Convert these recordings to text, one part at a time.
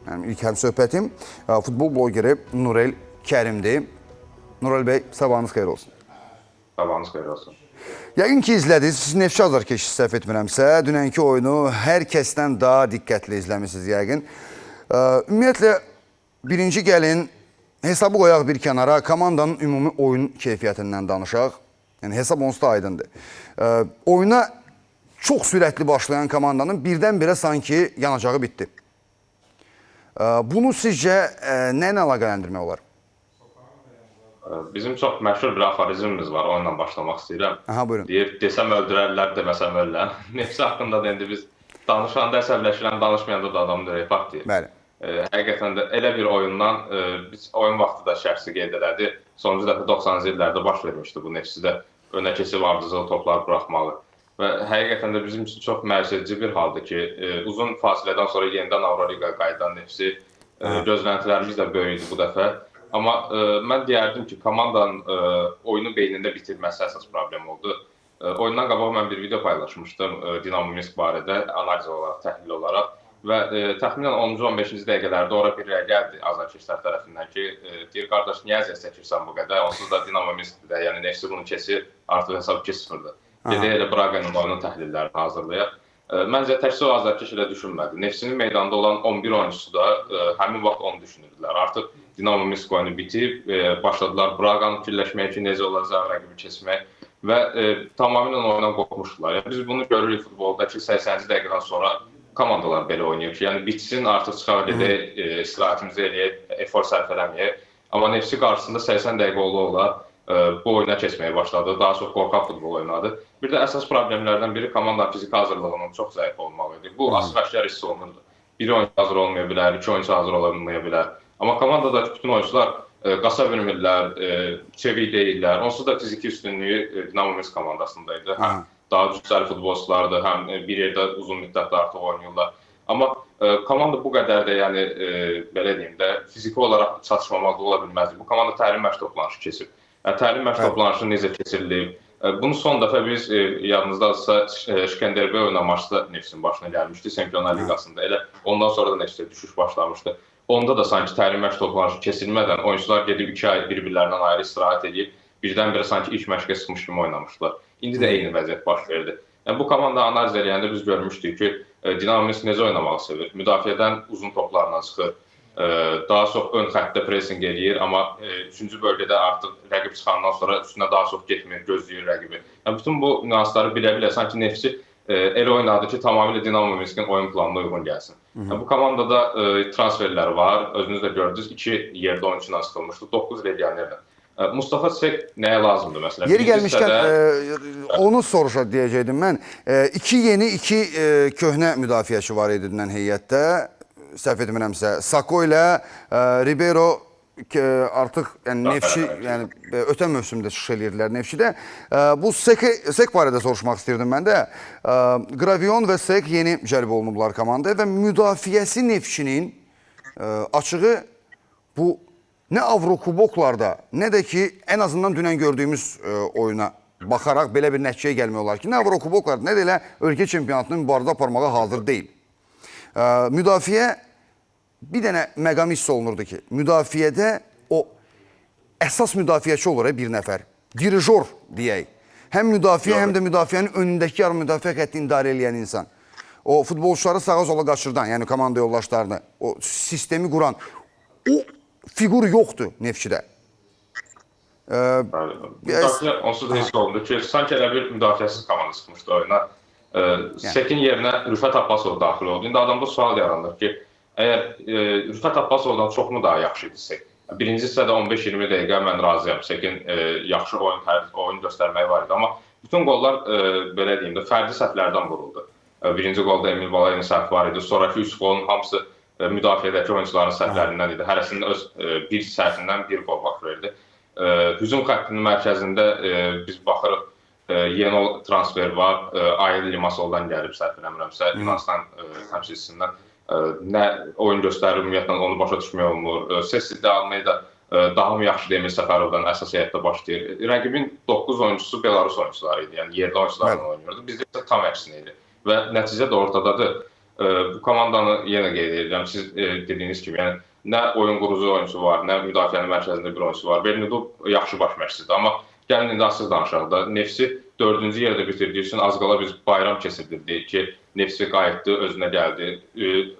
Mənim ilk həmsöhbətim futbol bloqeri Nurel Kərimdir. Nurel bəy, sabahınız xeyir olsun. Sabahınız xeyir olsun. Yəqin ki izlədiniz. Siz Neftçi azarkeşi səhv etmirəmsə, dünənki oyunu hər kəsdən daha diqqətli izləmisiniz yəqin. Ümumiyyətlə, birinci gəlin, hesabı qoyaq bir kənara, komandanın ümumi oyun keyfiyyətindən danışaq. Yəni, hesab onsuz da aydındır. Oyuna çox sürətli başlayan komandanın birdən-birə sanki yanacağı bitdi. Bunu sizcə nə ilə əlaqələndirmək olar? Bizim çox məşhur bir aforizmimiz var, onunla başlamaq istəyirəm. Aha, buyurun. Deyir, desəm öldürərlər, deməsəm ölürəm. Neftçi haqqında da indi biz danışanda əsəbləşirəm, danışmayanda da adam ürəyi partlayır. Bəli. Həqiqətən də elə bir oyundan biz oyun vaxtı da şəxsi qeyd elədi. Sonuncu dəfə 90-cı illərdə baş vermişdi bu Neftçidə önə keçib ardıcıl toplar buraxmalı. Və həqiqətən də bizim üçün çox məyus edici bir haldır ki, uzun fasilədən sonra yenidən Avroliqaya qayıdan Neftçi gözləntilərimiz də böyük idi bu dəfə. Amma mən deyərdim ki, komandanın oyunu beynində bitirməsi əsas problem oldu. Oyundan qabaq mən bir video paylaşmışdım Dinamo Minsk barədə, analiz olaraq, təhlil olaraq və təxminən 10-cu 15-ci dəqiqələrdə ora bir rəy gəldi azarkeşlər tərəfindən ki, deyir, qardaş, niyə əziyyət çəkirsən bu qədər? Onsuz da Dinamo Minskdə, yəni Neftçi bunu keçir, artıq hesab 2-0-dır. Gedək elə Braqa ilə oyunun təhlillərini hazırlayaq. Məncə təkcə o azarkeş elə düşünmədi. Neftçinin meydanda olan 11 oyuncusu da həmin vaxt onu düşünürdülər. Artıq Dinamo Minsk oyunu bitib, başladılar Braqanı fikirləşməyə ki, necə olacaq rəqibi keçmək və tamamilə oyundan qorxmuşdular. Yəni, biz bunu görürük futbolda ki, 80-ci dəqiqədən sonra komandalar belə oynayır ki, yəni bitsin, artıq çıxaq gedək, istirahətimizi eləyək, efor sərf eləməyək. Amma Neftçi qarşısında 80 dəqiqə ola-ola bu oyuna keçməyə başladı. Daha çox qorxaq futbol oynadı. Bir də əsas problemlərdən biri komandanın fiziki hazırlığının çox zəif olmağı idi. Bu açıq-aşkar hiss olunurdu. Bir oyuncu hazır olmaya bilər, iki oyuncu hazır olmaya bilər. Amma komandadakı bütün oyuncular qasa bilmirlər, çevik deyillər. Onsuz da fiziki üstünlüyü Dinamo Minsk komandasındaydı. Həm daha cüssəli futbolçulardır, həm bir yerdə uzun müddətdə artıq oynayırlar. Amma komanda bu qədər də, yəni belə deyim də, fiziki olaraq çatışmamazlığı ola bilməzdi. Bu komanda təlim məşq toplanışı keçib. Yəni, təlim məşq toplanışı necə keçirilib? Bunu son dəfə biz yadınızdadırsa Şkənderbey oyuna maçda Neftçinin başına gəlmişdi Çempionlar Liqasında. Elə ondan sonra da Neftçidə düşüş başlamışdı. Onda da sanki təlim məşq toplanışı keçirilmədən oyunçular gedib 2 ay bir-birlərindən ayrı istirahət edib, birdən-birə sanki ilk məşqə çıxmış kimi oynamışdılar. İndi də eyni vəziyyət baş verdi. Yəni, bu komanda analiz eləyəndə biz görmüşdük ki, Dinamo Minsk necə oynamağı sevir. Müdafiədən uzun toplarla çıxır. Daha çox ön xəttdə pressing eləyir, amma üçüncü bölgədə artıq rəqib çıxandan sonra üstünə daha çox getmir, gözləyir rəqibi. Yəni, bütün bu nüansları bilə-bilə sanki Neftçi elə oynadı ki, tamamilə Dinamo Minskin oyun planına uyğun gəlsin. Yəni, bu komandada transferlər var, özünüz də gördünüz, 2 yerdə oyunçuyla sıxılmışdı, 9 legionerlə. Mustafa Sek nəyə lazımdır məsələn? Yeri gəlmişkən onu soruşa deyəcəkdim mən. 2 yeni, 2 köhnə müdafiəçi var idi dünən heyətdə. Səhv etmirəmsə, Sako ilə Ribeiro artıq yəni Neftçi, yəni ötən mövsümdə çıxış eləyirdilər Neftçidə. Bu Sek barədə soruşmaq istəyirdim mən də. Gravion və Sek yeni cəlb olunublar komandaya və müdafiəsi Neftçinin açığı bu nə Avrokuboklarda, nə də ki ən azından dünən gördüyümüz oyuna baxaraq belə bir nəticəyə gəlmək olar ki, nə Avrokuboklarda, nə də elə ölkə çempionatının mübarizə aparmağa hazır deyil. Müdafiə bir dənə məqam hiss olunurdu ki, müdafiədə o əsas müdafiəçi olur bir nəfər, dirijor deyək. Həm müdafiə, həm də müdafiənin önündəki yarım müdafiə xəttini idarə eləyən insan. O futbolçuları sağa sola qaçırdan, yəni komanda yoldaşlarını, o sistemi quran, o fiqur yoxdur Neftçidə. Müdafiə onsuz da hiss olundu ki, sanki elə bir müdafiəsiz komanda çıxmışdı oyuna. Sekin yerinə Rüfət Abbasov daxil oldu. İndi adamda sual yaranır ki, əgər Rüfət Abbasovdan çoxmu daha yaxşı idi Sek? Birinci hissədə 15-20 dəqiqə mən razıyam. Sekin yaxşı oyun göstərməyi var idi. Amma bütün qollar, belə deyim də, fərdi səhvlərdən vuruldu. Birinci qolda Emil Balayevin səhvi var idi. Sonraki 3 qolun hamısı müdafiədəki oyuncuların səhvlərindən idi. Hərəsinin öz bir səhvindən bir qol baş verdi. Hücum xəttinin mərkəzində biz baxırıq, yeni transfer var. Ayel Limasoldan gəlib, səhv eləmirəmsə, Yunanistan təmsilçisindən. Nə oyun göstərir, ümumiyyətlə onu başa düşmək olmur. Sesi de Almeida daha mı yaxşı Emil Səfərovdan əsas heyətdə başlayır. Rəqibin 9 oyuncusu Belarus oyuncuları idi, yəni yerli oyuncularla oynayırdı. Bizdə isə tam əksinə idi və nəticə də ortadadır. Bu komandanı yenə qeyd edirəm, siz dediyiniz kimi, yəni nə oyun qurucu oyunçusu var, nə müdafiənin mərkəzində bir oyunçusu var. Vernidub yaxşı baş məşqçidir, amma gəlin indi açıq danışaq da. Neftçi 4-cü yerdə bitirdiyi üçün az qala biz bayram keçirdirdik ki, Neftçi qayıtdı, özünə gəldi.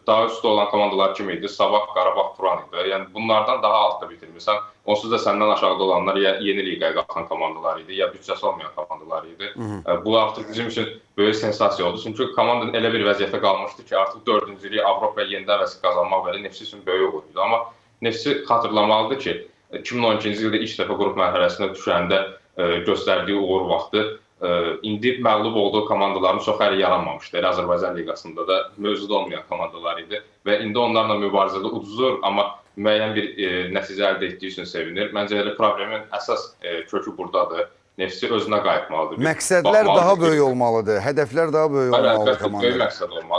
Daha üstdə olan komandalar kim idi? Sabah, Qarabağ, Turan idi. Yəni bunlardan daha altda bitirmisən. Onsuz da səndən aşağıda olanlar ya yeni liqaya qalxan komandalar idi, ya büdcəsi olmayan komandalar idi. Bu artıq bizim üçün böyük sensasiya oldu. Çünki komanda elə bir vəziyyətə qalmışdı ki, artıq 4-cülük Avropaya yenidən vəsiqə qazanmaq belə Neftçi üçün böyük uğur idi. Amma Neftçi xatırlamalıdır ki, 2012-ci ildə ilk dəfə qrup mərhələsinə düşəndə göstərdiyi uğur vaxtı indi məğlub olduğu komandaların çox əli yaranmamışdı. Elə Azərbaycan liqasında da mövcud olmayan komandalar idi və indi onlarla mübarizədə uduzur, amma müəyyən bir nəticə əldə etdiyi üçün sevinir. Məncə elə problemin əsas kökü burdadır. Neftçi özünə qayıtmalıdır. Məqsədlər Baxmalıdır daha ki, böyük olmalıdır, hədəflər daha böyük Bəli, olmalıdır əlbəttə, böyük komandada. məqsəd olmalıdır.